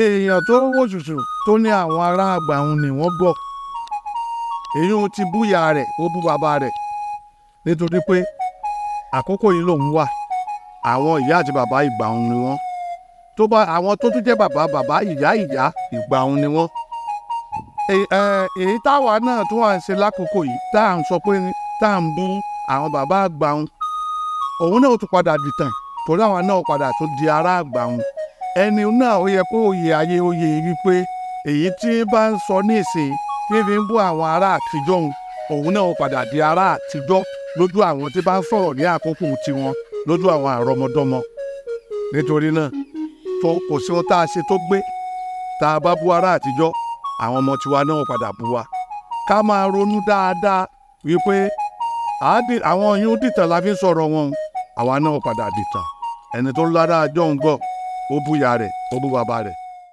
Èèyàn tó wò ṣùṣù tó ní àwọn ará àgbà òun ni wọ́n gọ̀, èyí òun ti bú ìyá rẹ̀, ó bú bàbá rẹ̀, nítorí pé àkókò yìí lòun wà. Àwọn ìyá àti bàbá ìgbà òun ni wọ́n. Tó bá àwọn tó tún jẹ́ bàbá bàbá, ìyá ìyá, ìgbà òun ni wọ́n. Èyí táwa náà tún wà ń ṣe lákòókò yìí, tá à ń sọ pé tá à ń bú àwọn bàbá àgbà òun, òun náà ó tún padà dìtàn, torí àwọn náà padà tún di ará àgbà òun. Ẹni náà ó yẹ kó òye ayé òye wípé èyí tí bá ń sọ ní ìsìn tí fi ń bú àwọn ará àtijọ́ òun, òun náà ó padà di ará àtijọ́ lójú àwọn tí bá ń sọ̀rọ̀ ní àkókò tiwọn, lójú àwọn àrọmọdọ́mọ. Nítorí náà, tó kò sí ohun tá a ṣe tó gbé. Tá a bá bú ará àtijọ́, àwọn ọmọ tiwa náà padà bú wa. Ká máa ronú dáadáa wípé àwọn yìí dìtàn la fi ń sọ̀rọ̀ wọn, àwa náà padà dìtàn. Ẹni tó lára àjọ ń gbọ́, ó bú ìyá rẹ̀, ó bú bàbá rẹ̀.